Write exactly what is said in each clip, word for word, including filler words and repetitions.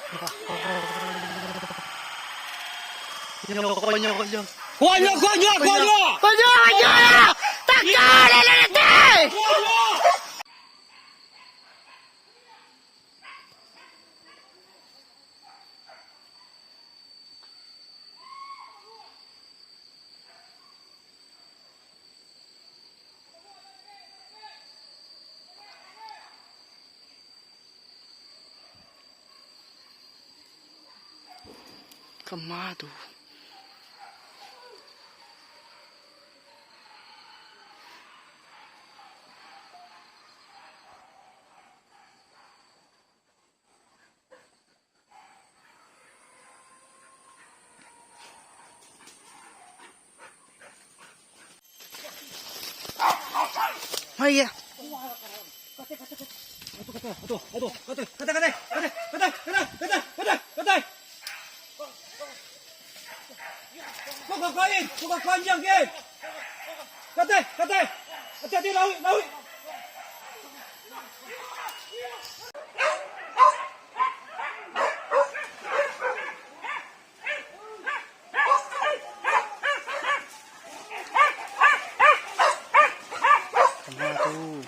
Konyo, konyo, konyo! Konyo, konyo, konyo! Takah, lele, lele! Kama tu? Oh iya. Buka kain, buka keranjang, Ken. Katai, katai. Hati-hati, lauik, lauik. Kama tu?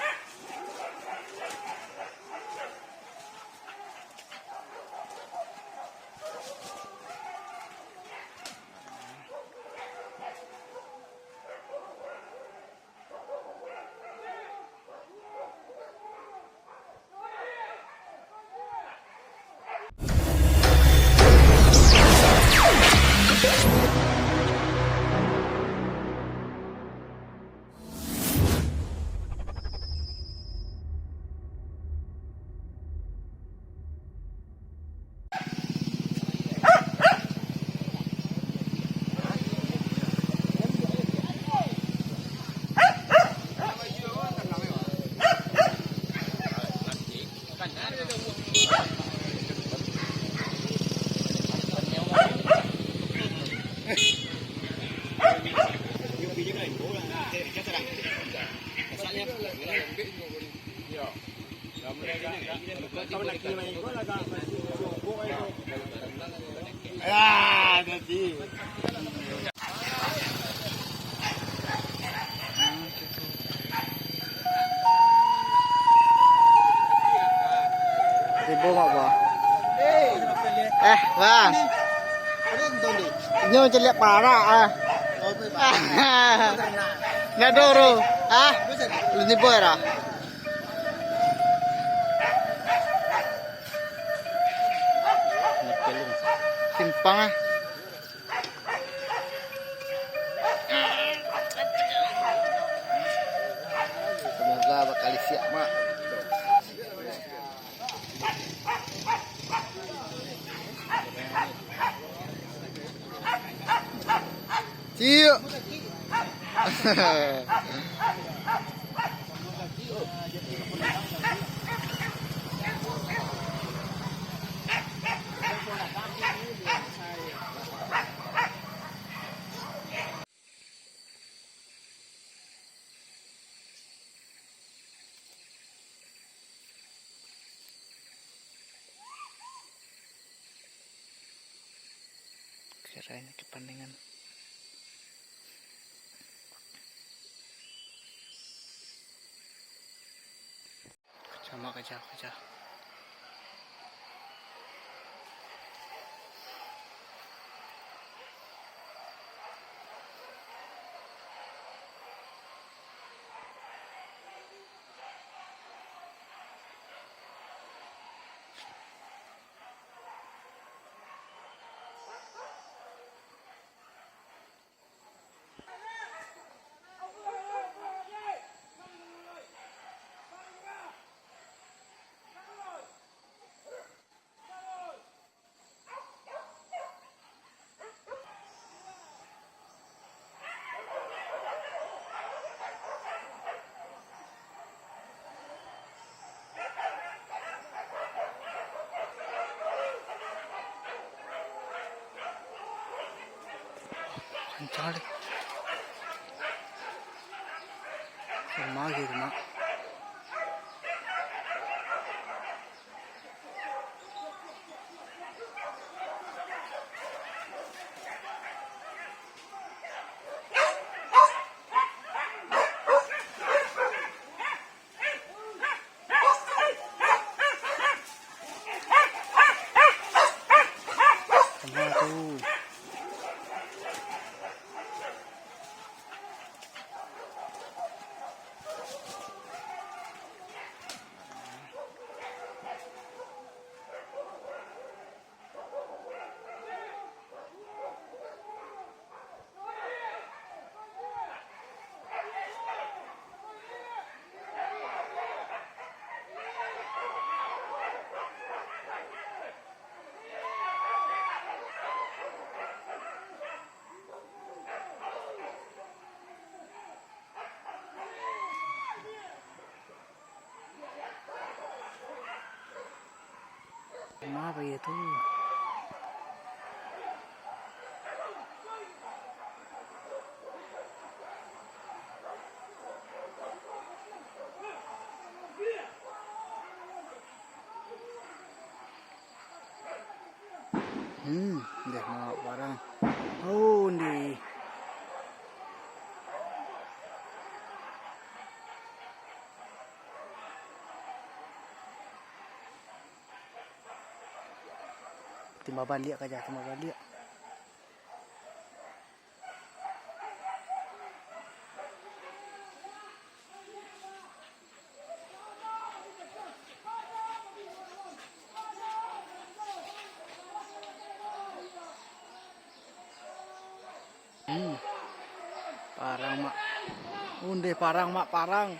Ah, nanti. Ribut mak, Bang. Eh, Bang. Nyo caliak parak, ah. Nado ro, ah. Lu nipu dah. Simpang, ah. Semoga bakal siap, Mak. Ciuk. Kirain kepandangan. Sama kaja, kaja. Kancang deh. Rumah gitu, Mak. Apa itu? Hmm, deh, mau parang. Oh, ni. Timba baliak aja, timba baliak. Hmm. Parang, Mak. Undeh parang, Mak, parang.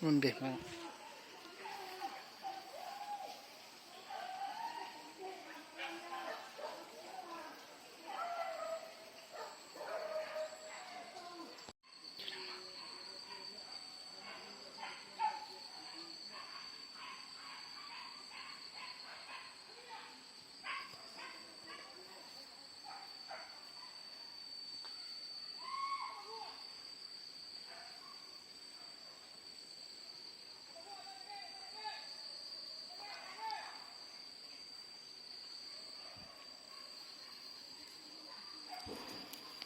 Undeh, Mak.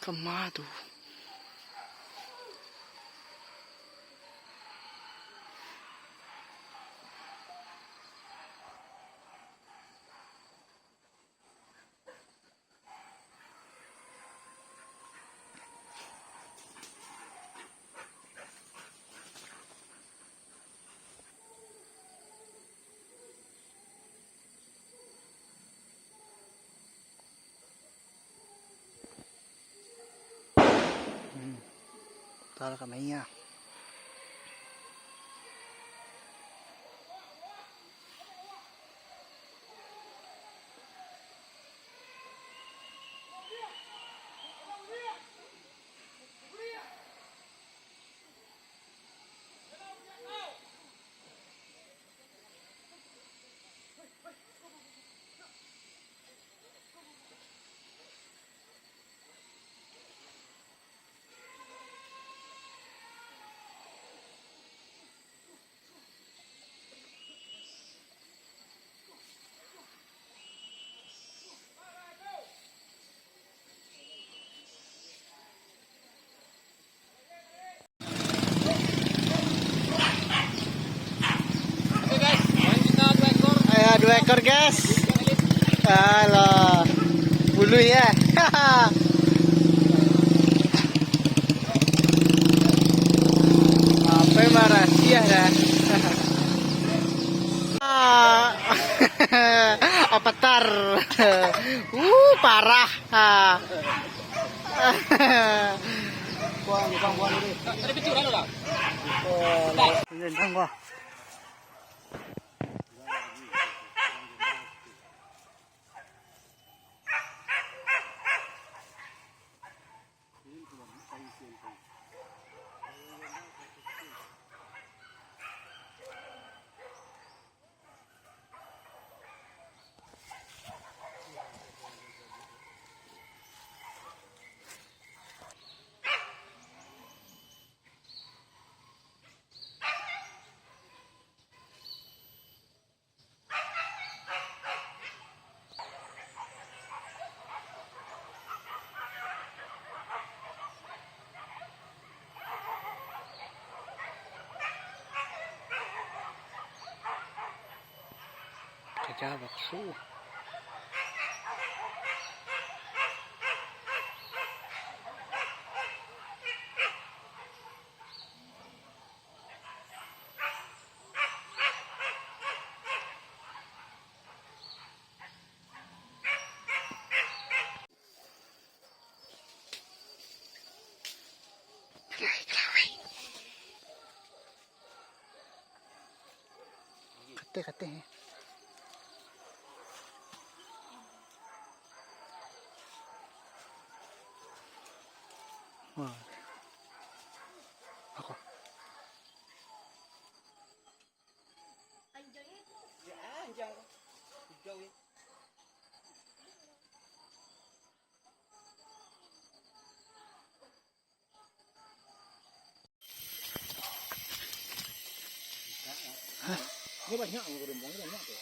Kama tu? Hmm. Tara ka maia. Ayo, dua ekor, guys. Alah. Bulu ya. Apa yang marah? Iya dah. Ah. Apa tar? Uh, parah. Ah. Kaja bakso. Kateh, kateh. Wah. Ako. Ini banyak, banyak tu.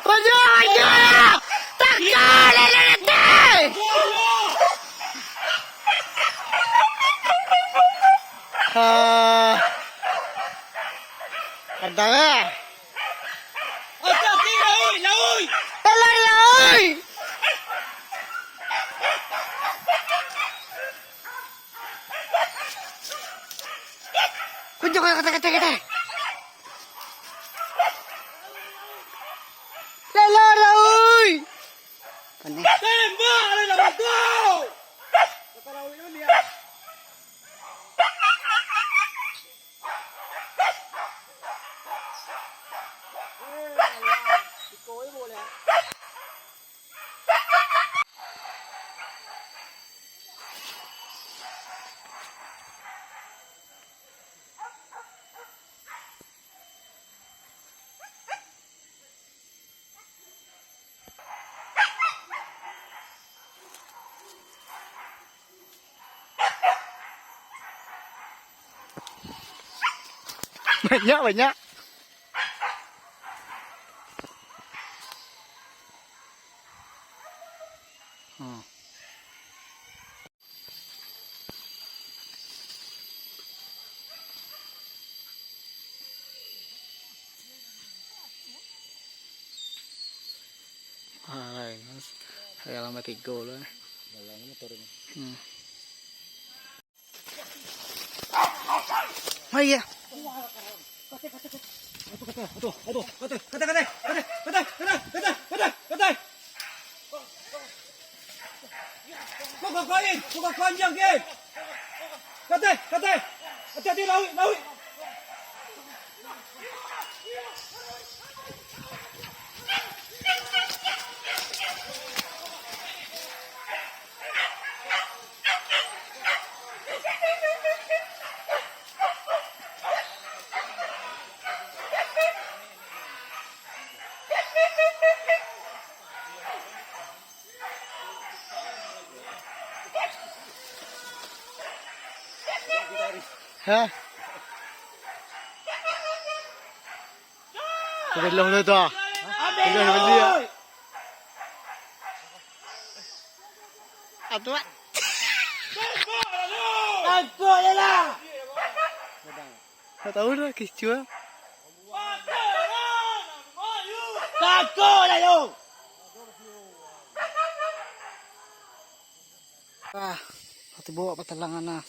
Raja, raja! Takkan, lele, lele! Ah. Kadang, eh. Atas ni, laui, laui! Elari, laui! Kunjung, kata, kata, kata. Elari, laui! Panih. Tembak, laui, laui, go! Kata laui, laui, lihat. Banyak, banyak. Hmm. Ah, lain, Mas. Saya lama tiga lah. Dalam motor ini. Hmm. Oh iya. Aduh, aduh, aduh, aduh, aduh, aduh, aduh, aduh. Kau, kau, kau, eh, kau, kau, anjing, eh. Kateh, kateh. Hati-hati, laut, laut. Hah? Belum tu, tu. Belum beli, ya. Aduh. Tangkok je lah. Tak tahu dah, kecoa. Tangkok lah, yo. Ah, satu bawa patalangan lah.